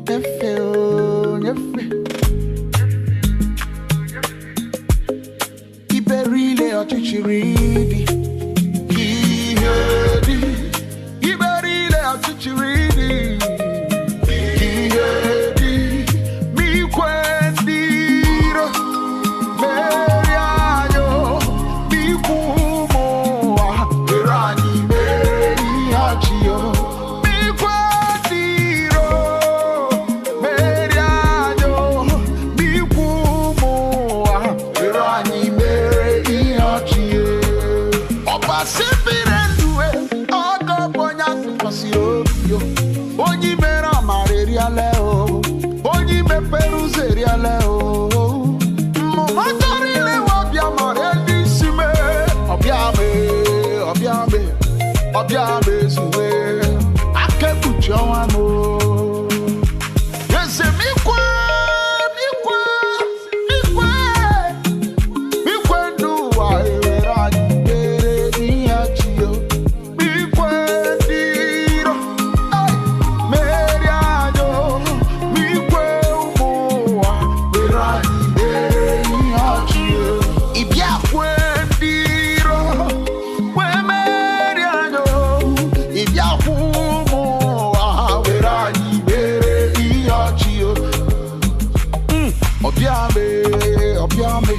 Nyefe o, nyefe. Iberile ọchịchịrị dị. Ihe dị. Iberile ọchịchịrị dị. Ihe dị. Ma ikwe ndị iro merie anyị o. Ma ikwu ụmụ ụwa were anyị mere ihe ọchị o. Ma ikwe ndị iro merie anyị o. Ma ikwu ụmụ ụwa were anyị mere ihe ọchị o. Ọbasi biri ndụ e, ọgọ bụ onye atụkwasịrị obi o. Onye mere amara eriala o. Onye mepere ụzọ eriala o. Mmụma chọrọ ilewe ọbịa mara elu isi mee. Ọbịa mee, ọbịa mee, ọbịa mee zuwe. Aka ekpuchi ọnwa m o. Eze m ikwe, m ikwe, m ikwe. Ikwe ndụ ụwa ewere anyị mere ihe chi o. Ikwe ndị iro, ei, merie anyị o. Ikwe ụmụ ụwa were anyị mere ihe ọchị o. Ị bịa kwe ndị iro, wee merie anyị o. Ị bịa kwe ụmụ ụwa were anyị mere ihe ọchị o. Ọbịa mee, ọbịa mee.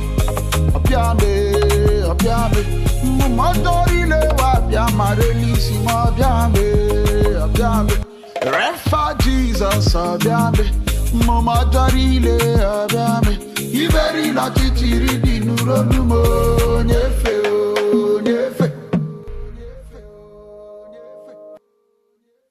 Ọbịa mee, ọbịa mee. Mmụmọdọrile wa bịa mara elisi m ọbịa mee, ọbịa mee. Refa Jizọs ọbịa mee. Mmụmọdọrile ọbịa mee. Iberile ọchịchịrị dị n'urolu m onye